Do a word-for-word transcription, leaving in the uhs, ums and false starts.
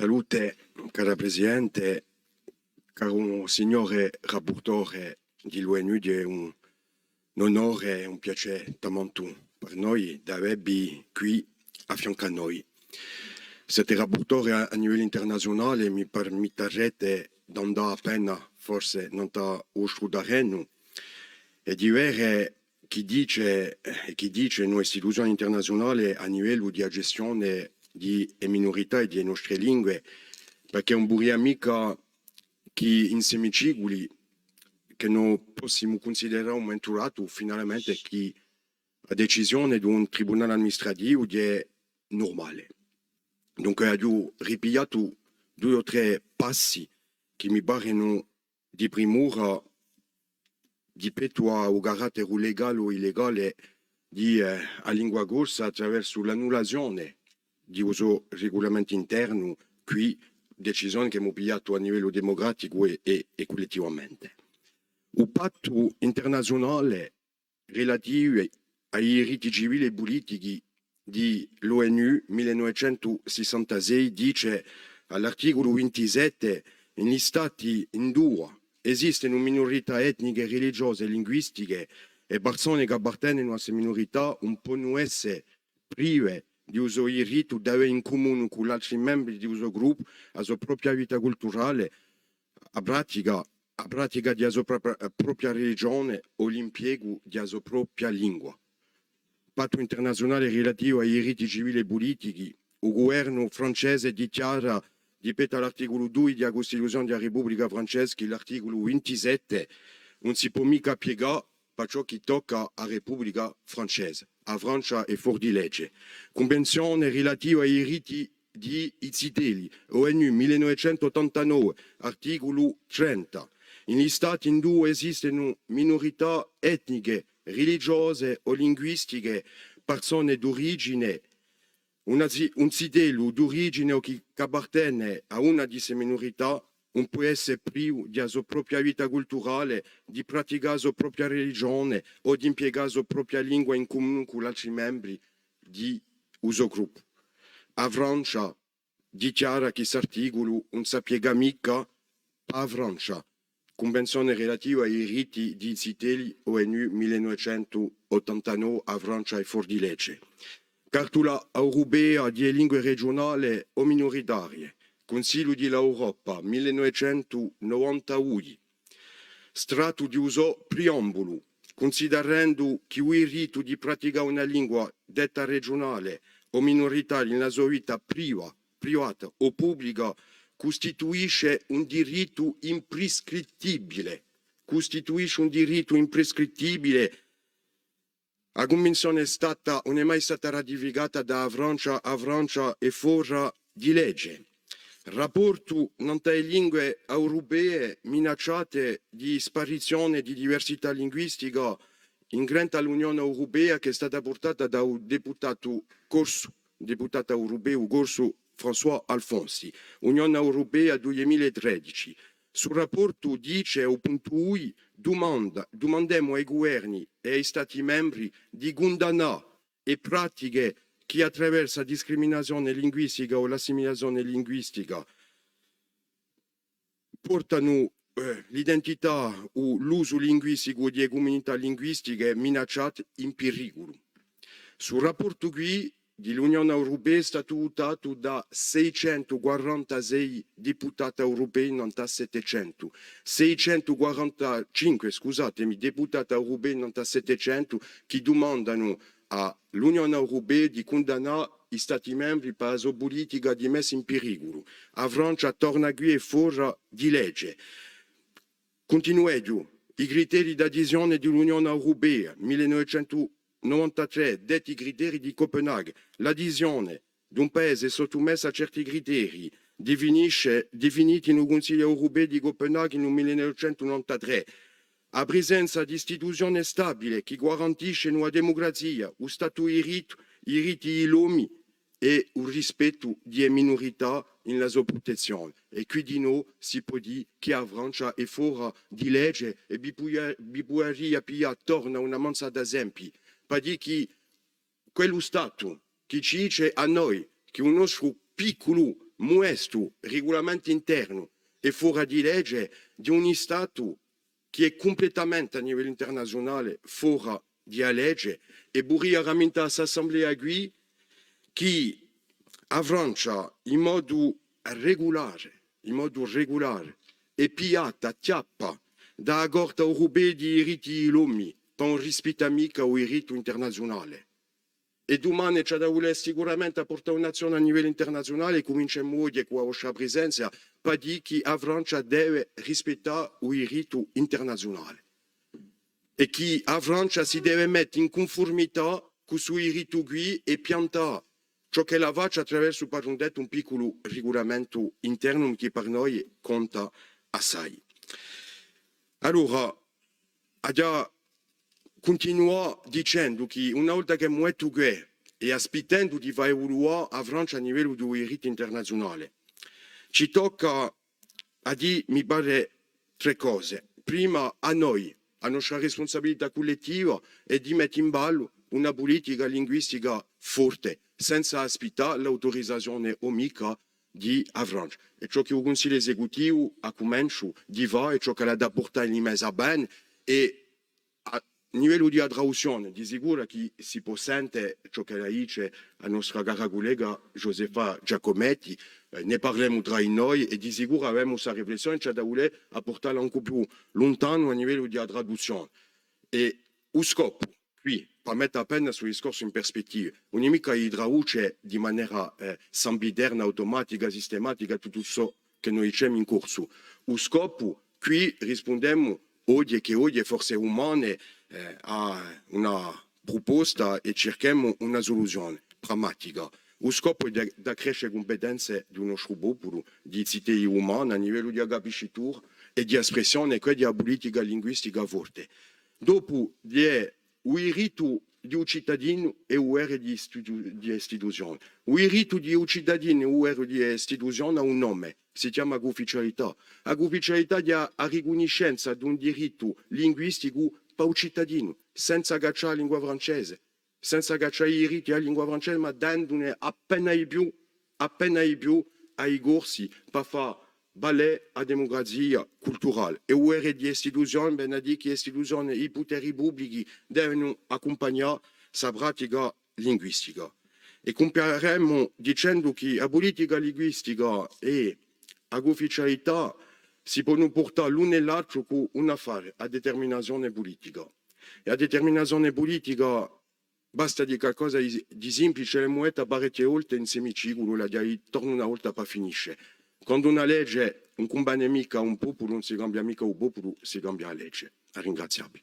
Salute, cara Presidente, caru signore rapurtore di l'O N U, hè un, un onore è un piacè tamantu per noi d'avè vi quì à fiancu à noi. Site rapurtore à, à livellu internaziunale, mi permitterete d'andà appena, forse, nant'à u vostru terrenu, è di vede chì dice, è chì dicenu e istituzione internaziunale à livellu di a gestione di e minurità è di e nostre lingue, perchè ùn vuria micca chì in st'emiciculu chì no pudissimu cunsiderà un mumentu datu finalmente chì a decisione d'un tribunale amministrativu hè nurmale. Dunque, aghju ripigliatu dui o trè passi chì mi parenu di primura di pettu à u caratteru legale o illegale di, eh, a lingua corsa attraversu l'annullazione di u so regulamentu internu, quì decisione ch'emu pigliatu à livellu demucraticu è, è, è cullettivamente. U pattu internaziunale relativu à i diritti civili è pulitichi di l'O N U mille novecentu sessantasei dice à l'articulu vintisette: in li stati induva esistenu minurità etniche, religiose è linguistiche, e parsone chì appartenenu à ste minurità ùn ponu esse prive di u so dirittu d'avè in cumunu cù l'altri membri di u so gruppu a so propria vita culturale, a pratica, a pratica di a so propria, propria religione o l'impiegu di a so propria lingua. Pattu internaziunale relativu à i diritti civili è pulitichi, u guvernu francese dichjara, di pettu à l'articulu dui di a Custituzione di a Republica francese, chì l'articulu vintisette ùn si pò micca appiecà pà ciò chì tocca à a Republica francese. A Francia hè fora di lege. Cunvenzione relativa à i diritti di i zitelli, O N U mille novecentu ottantanove, articulu trenta. In li stati induve esistenu minurità etniche, religiose o linguistiche, parsone d'urigine, una zi-, un zitellu d'urigine o chì, ch'appartene à una di ste minurità, ùn pò esse privu di a so propria vita culturale, di praticà a so propria religione o d'impiegà a so propria lingua in cumunu cù l'altri membri di u so gruppu. A Francia dichjara chì st'articulu ùn s'appiega micca pà a Francia. Cunvenzione relativa à i diritti di i zitelli, O N U mille novecentu ottantanove, a Francia hè fora di lege. Cartula europea di e lingue regiunale o minuritarie, Cunsigliu di l'Europa, mille novecentu novantadui. Stratu di u so priambulu, cunsiderendu chì u dirittu di praticà una lingua detta regiunale o minuritaria in la so vita priva-, privata o publica custituisce un dirittu impriscrittibile, custituisce un dirittu impriscrittibile, a cunvinzione hè stata, ùn hè mai stata ratificata da a Francia, a Francia hè fora di lege. Raportu nant'à e lingue europee minacciate di sparizione di diversità linguistica, ingrenta à l'Unione Europea, chì hè stata purtata da u deputatu corsu, deputatu europeu corsu François Alfonsi, Unione Europea dui mila è tredeci. Stu raportu dice, à u puntu dui, dumanda, dumandemu à i guverni è à i Stati membri di cundannà e pratiche chì, attraversu a discriminazione linguistica o l'assimilazione linguistica, portanu, eh, l'identità o l'usu linguisticu di e cumunità linguistiche minacciate in piriculu. Stu raportu quì di l'Unione Europea hè statu vutatu da seicentu quarantasei diputati europei nant'à settecentu, seicentu quarantacinque, scusatemi, diputati europei nant'à settecentu, chì dumandanu à l'Unione Europea di cundannà i Stati membri pà a so pulitica di messa in piriculu. A Francia torna quì è fora di lege. Cuntinueghju, i criteri d'adesione di l'Unione Europea, mille novecentu novantatrè, detti criteri di Copenaghen, l'adesione d'un paese sottumessu à certi criteri, definisce, definiti in u Cunsigliu Europeu di Copenaghen in u mille novecentu novantatrè, a prisenza d'istituzione stabile chì guarantiscenu a demucrazia, u statu di dirittu, i diritti di l'omu è u rispettu di e minurità in la so prutezzione. È quì dinò si pò dì chì a Francia hè fora di lege è vi pudia-, vi pudaria piglià torna una manza d'esempii, pà dì chì quellu Statu chì ci dice à noi chì u nostru picculu mulestu, regulamentu internu è fora di legge di un Statu chì hè cumplettamente à livellu internaziunale fora di a legge, è vuleria ramintà à st'assemblea quì chì a Francia, in modu regulare, in modu regulare, hè pigliata à chjappa da a Corte europea di i diritti di l'omu, pà ùn rispittà micca u dirittu internaziunale. È dumane ci hà da vulè sicuramente à purtà un'azzione à livellu internaziunale, è cuminciemu oghje cù a vostra presenza, pà dì chì a Francia deve rispittà u dirittu internaziunale. È chì a Francia si deve mette in cunfurmità cù stu dirittu quì è piantà ciò ch'ella face attraversu, par un dettu, un picculu regulamentu internu chì par noi conta assai. Allora, aghju à cuntinuà dicendu chì, una volta ch'emu dettu què, è aspittendu di fà evoluà a Francia à livellu di u dirittu internaziunale, ci tocca à dì, mi pare, trè cose. Prima, à noi, a nostra rispunsabilità cullettiva hè di mette in ballu una pulitica linguistica forte, senza aspittà l'auturizazione o micca di a Francia. È ciò chì u Cunsigliu esecutivu hà cumenciu di fà, è ciò ch'ellu hà da purtà in i mesi à vene, è à livellu di a traduzzione, di sicuru chì si pò sente ciò ch'ella dice a nostra cara cullega Josepha Giacometti, eh, ne parlemu trà di noi è di sicuru avemu sta riflessione, ci hà da vulè à purtalla ancu più luntanu à livellu di a traduzzione. È u scopu, quì, pà mette appena stu discorsu in perspettiva, ùn hè micca di traduce di manera, eh, sempiterna, automatica, sistematica, tuttu ciò chì noi dicemu in corsu. U scopu, quì rispundemu, oghje chì oghje, forze umane, eh, à una pruposta è circhemu una suluzione pragmatica. U scopu hè d', d'accresce e cumpetenze di u nostru populu, di i zitelli umani, à livellu di a capiscitura è di a spressione, è quì di a pulitica linguistica forte. Dopu, hè u dirittu di u citadinu è u duvere di istitu-, di istituzione. U dirittu di u citadinu è u duvere di istituzione hà un nome, si chjama cuufficialità. A cuufficialità hè a, a ricunniscenza d'un dirittu linguisticu pà u citadinu, senza caccià a lingua francese, senza caccià i diritti à a lingua francese, ma dandune appena di più, appena di più à i Corsi, pà fà valè a demucrazia culturale. È u duvere di istituzione, vene à dì chì e istituzione, i puteri publichi devenu accumpagnà sta pratica linguistica. È cumpiaremu dicendu chì a pulitica linguistica è a cuufficialità si ponu purtà l'unu è l'altru cù un affare, a determinazione pulitica. È a determinazione pulitica, basta dì calcosa di, di simplice, l'emu detta parechje volte in st'emiciculu, l'aghju à dì torna una volta pà finisce. Quandu una legge ùn cunvene micca à un populu, ùn si cambia micca u populu, si cambia a legge. À ringrazià vi.